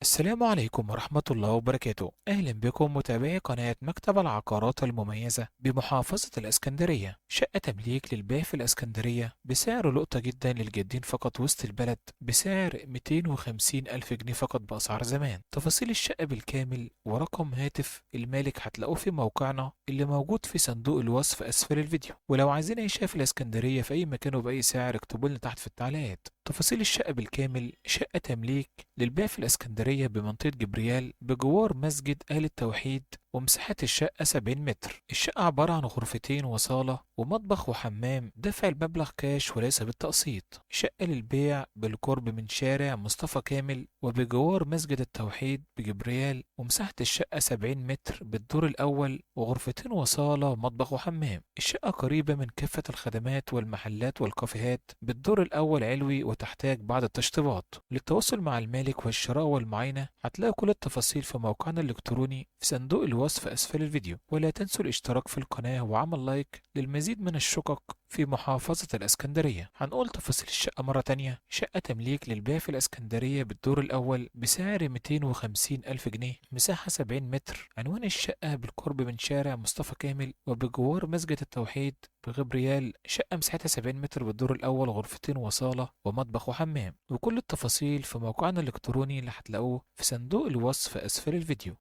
السلام عليكم ورحمة الله وبركاته. أهلا بكم متابعي قناة مكتب العقارات المميزة بمحافظة الإسكندرية. شقة تمليك للبيع في الإسكندرية بسعر لقطة جدا للجادين فقط، وسط البلد، بسعر 250 ألف جنيه فقط بأسعار زمان. تفاصيل الشقة بالكامل ورقم هاتف المالك هتلاقوه في موقعنا اللي موجود في صندوق الوصف أسفل الفيديو. ولو عايزين أي شقة في الإسكندرية في أي مكان وبأي سعر اكتبوا لنا تحت في التعليقات. تفاصيل الشقة بالكامل: شقة تمليك للبيع في الإسكندرية بمنطقة جبريال بجوار مسجد أهل التوحيد، ومساحة الشقة 70 متر. الشقة عبارة عن غرفتين وصالة ومطبخ وحمام. دفع المبلغ كاش وليس بالتقسيط. شقة للبيع بالقرب من شارع مصطفى كامل وبجوار مسجد التوحيد بجبريال، ومساحة الشقة 70 متر بالدور الأول، وغرفتين وصالة ومطبخ وحمام. الشقة قريبة من كافة الخدمات والمحلات والكافيهات بالدور الأول علوي، وتحتاج بعض التشطيبات. للتواصل مع المالك والشراء والمعاينة هتلاقوا كل التفاصيل في موقعنا الإلكتروني في صندوق الوصف أسفل الفيديو. ولا تنسوا الاشتراك في القناة وعمل لايك للمزيد من الشقق في محافظة الإسكندرية. هنقول تفاصيل الشقة مرة تانية: شقة تمليك للبيع في الإسكندرية بالدور الأول بسعر 250 ألف جنيه، مساحة 70 متر. عنوان الشقة بالقرب من شارع مصطفى كامل وبجوار مسجد التوحيد بغبريال. شقة مساحتها 70 متر بالدور الأول، غرفتين وصالة ومطبخ وحمام. وكل التفاصيل في موقعنا الإلكتروني اللي هتلاقوه في صندوق الوصف أسفل الفيديو.